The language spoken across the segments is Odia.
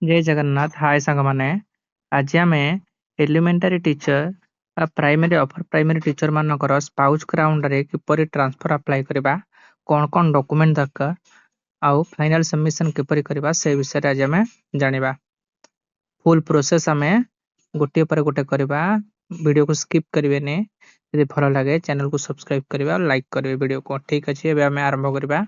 ଜୟ ଜଗନ୍ନାଥ। ହାଏ ସାଙ୍ଗମାନେ, ଆଜି ଆମେ ଏଲିମେଣ୍ଟାରୀ ଟିଚର ବା ପ୍ରାଇମେରୀ, ଅପର ପ୍ରାଇମେରୀ ଟିଚର ମାନଙ୍କର ସ୍ପାଉସ୍ ଗ୍ରାଉଣ୍ଡରେ କିପରି ଟ୍ରାନ୍ସଫର ଆପ୍ଲାଏ କରିବା, କ'ଣ କ'ଣ ଡକୁମେଣ୍ଟ ଦରକାର ଆଉ ଫାଇନାଲ ସବମିଶନ କିପରି କରିବା, ସେ ବିଷୟରେ ଆଜି ଆମେ ଜାଣିବା। ଫୁଲ୍ ପ୍ରୋସେସ୍ ଆମେ ଗୋଟିଏ ପରେ ଗୋଟେ କରିବା। ଭିଡ଼ିଓକୁ ସ୍କିପ୍ କରିବେନି। ଯଦି ଭଲ ଲାଗେ, ଚ୍ୟାନେଲକୁ ସବସ୍କ୍ରାଇବ କରିବେ ଆଉ ଲାଇକ୍ କରିବେ ଭିଡ଼ିଓକୁ। ଠିକ୍ ଅଛି, ଏବେ ଆମେ ଆରମ୍ଭ କରିବା।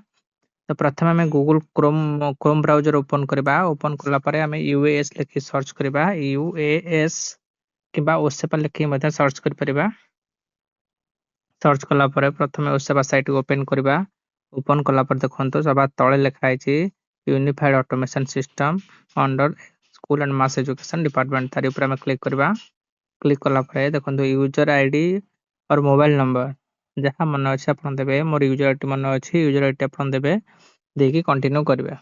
ତ ପ୍ରଥମେ ଆମେ ଗୁଗଲ କ୍ରୋମ୍ ବ୍ରାଉଜର ଓପନ୍ କରିବା। ଓପନ୍ କଲା ପରେ ଆମେ ୟୁଏଏସ୍ ଲେଖି ସର୍ଚ୍ଚ କରିବା। ୟୁଏଏସ୍ କିମ୍ବା ଓସେପା ଲେଖିକି ମଧ୍ୟ ସର୍ଚ୍ଚ କରିପାରିବା। ସର୍ଚ୍ଚ କଲା ପରେ ପ୍ରଥମେ ଓସେପା ସାଇଟ୍କୁ ଓପନ୍ କରିବା। ଓପନ୍ କଲା ପରେ ଦେଖନ୍ତୁ, ସବା ତଳେ ଲେଖା ହେଇଛି Unified Automation System under School and Mass Education Department। ତାରି ଉପରେ ଆମେ କ୍ଲିକ୍ କରିବା। କ୍ଲିକ୍ କଲା ପରେ ଦେଖନ୍ତୁ, ୟୁଜର ଆଇଡି ଅର୍ ମୋବାଇଲ ନମ୍ବର ଯାହା ମନେ ଅଛି ଆପଣ ଦେବେ। ମୋର ୟୁଜର ଆଇଡି ମନେ ଅଛି, ୟୁଜର ଆଇଡି ଆପଣ ଦେବେ। ଦେଇକି କଣ୍ଟିନ୍ୟୁ କରିବେ।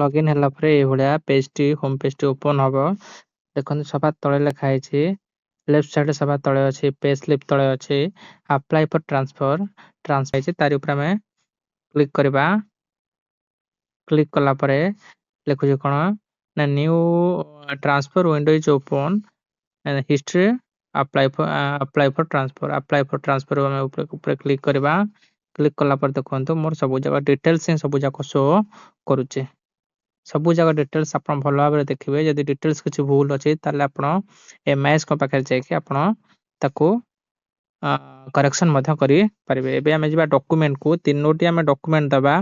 ଲଗ୍ଇନ୍ ହେଲା ପରେ ଏଇଭଳିଆ ପେଜଟି, ହୋମ୍ ପେଜଟି ଓପନ୍ ହବ। ଦେଖନ୍ତୁ, ସବା ତଳେ ଲେଖା ହେଇଛି, ଲେଫ୍ଟ ସାଇଡ୍ ସବା ତଳେ ଅଛି, ପେ ସ୍ଲିପ୍ ତଳେ ଅଛି ଆପ୍ଲାଏ ଫର୍ ଟ୍ରାନ୍ସଫର। ଟ୍ରାନ୍ସଫର ହେଇଛି, ତାରି ଉପରେ ଆମେ କ୍ଲିକ୍ କରିବା। କ୍ଲିକ୍ କଲା ପରେ ଲେଖୁଛି କ'ଣ ନା "New transfer window is open, history, apply for transfer"। Apply for transfer ଆମେ ଉପରେ କ୍ଲିକ୍ କରିବା। କ୍ଲିକ୍ କଲା ପରେ ଦେଖନ୍ତୁ, ମୋର ସବୁ ଯାକ ଡିଟେଲ୍ସ ହିଁ ସବୁ ଯାକ ଶୋ କରୁଛି। ସବୁ ଯାକ ଡିଟେଲ୍ସ ଆପଣ ଭଲ ଭାବରେ ଦେଖିବେ। ଯଦି ଡିଟେଲ୍ସ କିଛି ଭୁଲ ଅଛି, ତାହେଲେ ଆପଣ ଏମ୍ଆଇଏସ୍ ଙ୍କ ପାଖରେ ଯାଇକି ଆପଣ ତାକୁ କରେକ୍ସନ ମଧ୍ୟ କରିପାରିବେ। ଏବେ ଆମେ ଯିବା ଡକୁମେଣ୍ଟକୁ। ତିନୋଟି ଆମେ ଡକୁମେଣ୍ଟ ଦେବା।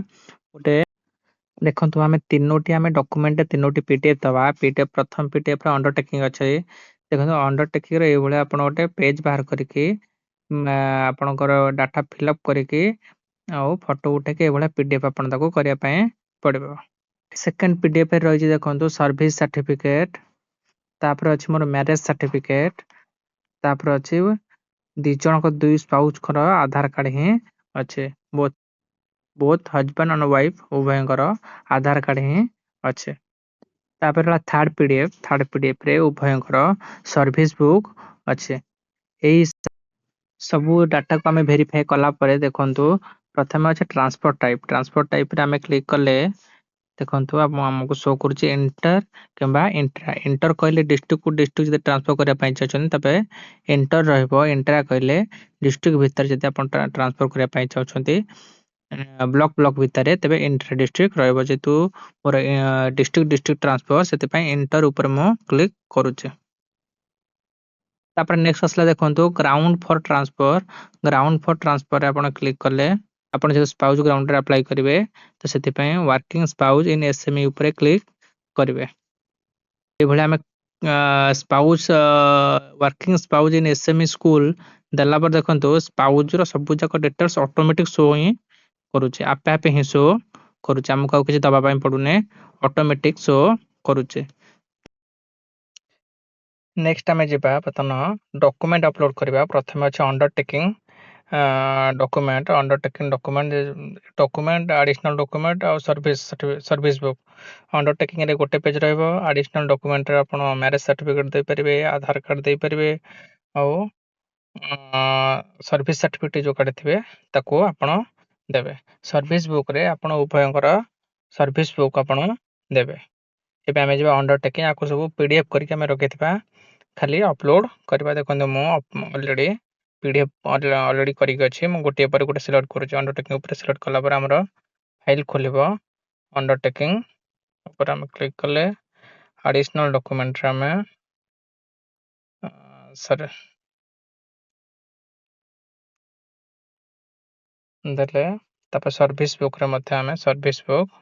ଗୋଟେ ଦେଖନ୍ତୁ, ଆମେ ତିନୋଟି ଆମେ ଡକୁମେଣ୍ଟ, ତିନୋଟି ପିଡିଏଫ୍ ଦେବା। ପିଡିଏଫ୍, ପ୍ରଥମ ପିଡିଏଫ୍ ର ଅଣ୍ଡରଟେକିଂ ଅଛି। ଦେଖନ୍ତୁ, ଅଣ୍ଡରଟେକିଂ ର ଏଇଭଳିଆ ଆପଣ ଗୋଟେ ପେଜ ବାହାର କରିକି, ଆପଣଙ୍କର ଡାଟା ଫିଲ୍ଅପ୍ କରିକି ଆଉ ଫଟୋ ଉଠେଇକି ଏଇଭଳିଆ ପିଡିଏଫ୍ ଆପଣ ତାକୁ କରିବା ପାଇଁ ପଡ଼ିବ। ସେକେଣ୍ଡ ପିଡିଏଫ୍ ରେ ରହିଛି, ଦେଖନ୍ତୁ, ସର୍ଭିସ ସାର୍ଟିଫିକେଟ। ତାପରେ ଅଛି ମୋର ମ୍ୟାରେଜ ସାର୍ଟିଫିକେଟ। ତାପରେ ଅଛି ଦି ଜଣଙ୍କ, ଦୁଇ ସ୍ପାଉସଙ୍କର ଆଧାର କାର୍ଡ ହିଁ ଅଛି। ବୋଥ୍ ହଜବାଣ୍ଡ ଆଣ୍ଡ ୱାଇଫ, ଉଭୟଙ୍କର ଆଧାର କାର୍ଡ ହିଁ ଅଛି। ତାପରେ ହେଲା ଥାର୍ଡ ପିଡିଏଫ୍। ଥାର୍ଡ ପିଡିଏଫ୍ ରେ ଉଭୟଙ୍କର ସର୍ଭିସ ବୁକ୍ ଅଛି। ଏଇ ସବୁ ଡାଟାକୁ ଆମେ ଭେରିଫାଏ କଲା ପରେ ଦେଖନ୍ତୁ, ପ୍ରଥମେ ଅଛି ଟ୍ରାନ୍ସଫର ଟାଇପ୍। ଟ୍ରାନ୍ସଫର ଟାଇପ୍ରେ ଆମେ କ୍ଲିକ୍ କଲେ ଦେଖନ୍ତୁ, ଆମକୁ ଶୋ କରୁଛି ଇଣ୍ଟର କିମ୍ବା ଇଣ୍ଟ୍ରା। ଇଣ୍ଟର କହିଲେ ଡିଷ୍ଟ୍ରିକ୍ଟ କୁ ଡିଷ୍ଟ୍ରିକ୍ଟ ଯଦି ଟ୍ରାନ୍ସଫର କରିବା ପାଇଁ ଚାହୁଁଛନ୍ତି, ତେବେ ଇଣ୍ଟର ରହିବ। ଇଣ୍ଟ୍ରା କହିଲେ ଡିଷ୍ଟ୍ରିକ୍ଟ ଭିତରେ ଯଦି ଆପଣ ଟ୍ରାନ୍ସଫର କରିବା ପାଇଁ ଚାହୁଁଛନ୍ତି, ବ୍ଲକ ବ୍ଲକ ଭିତରେ, ତେବେ ଇଣ୍ଟ୍ରା ଡିଷ୍ଟ୍ରିକ୍ଟ ରହିବ। ଯେହେତୁ ମୋର ଡିଷ୍ଟ୍ରିକ୍ଟ ଡିଷ୍ଟ୍ରିକ୍ଟ ଟ୍ରାନ୍ସଫର, ସେଥିପାଇଁ ଇଣ୍ଟର ଉପରେ ମୁଁ କ୍ଲିକ୍ କରୁଛି। ତାପରେ ନେକ୍ସଟ ଆସିଲା ଦେଖନ୍ତୁ, ground for transfer. Ground for ଟ୍ରାନ୍ସଫରରେ ଆପଣ କ୍ଲିକ୍ କଲେ, ଆପଣ ଯେହେତୁ ସ୍ପାଉସ୍ ଗ୍ରାଉଣ୍ଡରେ ଆପ୍ଲାଏ କରିବେ, ତ ସେଥିପାଇଁ ୱାର୍କିଂ ସ୍ପାଉସ୍ ଇନ୍ ଏସ୍ଏମ୍ଇ ଉପରେ କ୍ଲିକ୍ କରିବେ। ଏଇଭଳି ଆମେ spouse, working spouse in SME school ଦେଲା ପରେ ଦେଖନ୍ତୁ, ସ୍ପାଉସ୍ର ସବୁ ଯାକ ଡିଟେଲ୍ସ ଅଟୋମେଟିକ୍ ଶୋ ହିଁ କରୁଛି। ଆପେ ଆପେ ହିଁ ଶୋ କରୁଛି। ଆମକୁ ଆଉ କିଛି ଦବା ପାଇଁ ପଡୁନି, ଅଟୋମେଟିକ୍ ଶୋ କରୁଛି। ନେକ୍ସଟ ଆମେ ଯିବା, ବର୍ତ୍ତମାନ ଡକୁମେଣ୍ଟ ଅପଲୋଡ କରିବା। ପ୍ରଥମେ ଅଛି undertaking document. Undertaking document, additional document ଆଉ ସର୍ଭିସ ବୁକ୍। ଅଣ୍ଡରଟେକିଂରେ ଗୋଟେ ପେଜ ରହିବ। ଆଡିସନାଲ ଡକୁମେଣ୍ଟରେ ଆପଣ ମ୍ୟାରେଜ ସାର୍ଟିଫିକେଟ ଦେଇପାରିବେ, ଆଧାର କାର୍ଡ ଦେଇପାରିବେ ଆଉ ସର୍ଭିସ ସାର୍ଟିଫିକେଟ ଯୋଉ କାଢିଥିବେ, ତାକୁ ଆପଣ ଦେବେ। ସର୍ଭିସ ବୁକ୍ରେ ଆପଣ ଉଭୟଙ୍କର ସର୍ଭିସ ବୁକ୍ ଆପଣ ଦେବେ। ଏବେ ଆମେ ଯିବା ଅଣ୍ଡରଟେକିଂ। ଆକୁ ସବୁ ପିଡିଏଫ୍ କରିକି ଆମେ ରଖିଥିବା, ଖାଲି ଅପଲୋଡ କରିବା। ଦେଖନ୍ତୁ, ମୁଁ ଅଲରେଡି ପିଡିଏଫ୍ ଅଲରେଡି କରିକି ଅଛି। ମୁଁ ଗୋଟିଏ ପରେ ଗୋଟେ ସିଲେକ୍ଟ କରୁଛି। ଅଣ୍ଡରଟେକିଂ ଉପରେ ସିଲେକ୍ଟ କଲା ପରେ ଆମର ଫାଇଲ ଖୋଲିବ। ଅଣ୍ଡରଟେକିଂ ଉପରେ ଆମେ କ୍ଲିକ୍ କଲେ, ଆଡିସନାଲ ଡକୁମେଣ୍ଟରେ ଆମେ ସରି ଦେଲେ। ତାପରେ ସର୍ଭିସ ବୁକ୍ରେ ମଧ୍ୟ ଆମେ ସର୍ଭିସ ବୁକ୍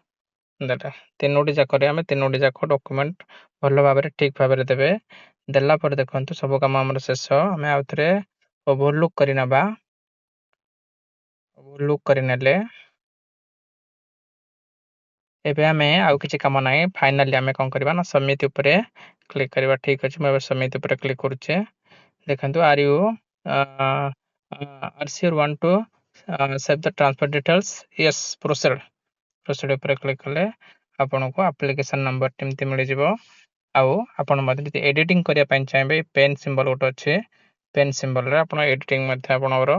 ଦେଲେ। ତିନୋଟି ଯାକରେ ଆମେ ତିନୋଟି ଯାକ ଡକୁମେଣ୍ଟ ଭଲ ଭାବରେ, ଠିକ ଭାବରେ ଦେବେ। ଦେଲା ପରେ ଦେଖନ୍ତୁ, ସବୁ କାମ ଆମର ଶେଷ। ଆମେ ଆଉ ଥରେ ଓଭରଲୁକ୍ କରିନେବା। ଓଭରଲୁକ୍ କରିନେଲେ ଏବେ ଆମେ ଆଉ କିଛି କାମ ନାହିଁ। ଫାଇନାଲି ଆମେ କ'ଣ କରିବା ନା ସବମିଟ୍ ଉପରେ କ୍ଲିକ୍ କରିବା। ଠିକ୍ ଅଛି, ମୁଁ ଏବେ ସବମିଟ୍ ଉପରେ କ୍ଲିକ୍ କରୁଛି। ଦେଖନ୍ତୁ, "Are you are sure want to save the transfer details?" Yes, proceed. Proceed ଉପରେ କ୍ଲିକ୍ କଲେ ଆପଣଙ୍କୁ ଆପ୍ଲିକେସନ୍ ନମ୍ବର ଏମିତି ମିଳିଯିବ। ଆଉ ଆପଣ ମଧ୍ୟ ଯଦି ଏଡିଟିଂ କରିବା ପାଇଁ ଚାହିଁବେ, ପେନ୍ ସିମ୍ବଲ ଗୋଟେ ଅଛି, ପେନ୍ ସିମ୍ବଲରେ ଆପଣ ଏଡିଟିଂ ମଧ୍ୟ ଆପଣଙ୍କର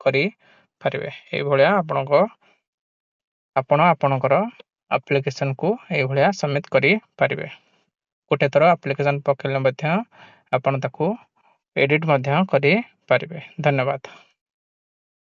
କରିପାରିବେ। ଏଇଭଳିଆ ଆପଣଙ୍କ ଆପଣ ଆପଣଙ୍କର ଆପ୍ଲିକେସନକୁ ଏଇଭଳିଆ ସବମିଟ୍ କରିପାରିବେ। ଗୋଟେ ଥର ଆପ୍ଲିକେସନ ପକାଇଲେ ମଧ୍ୟ ଆପଣ ତାକୁ ଏଡ଼ିଟ୍ ମଧ୍ୟ କରିପାରିବେ। ଧନ୍ୟବାଦ।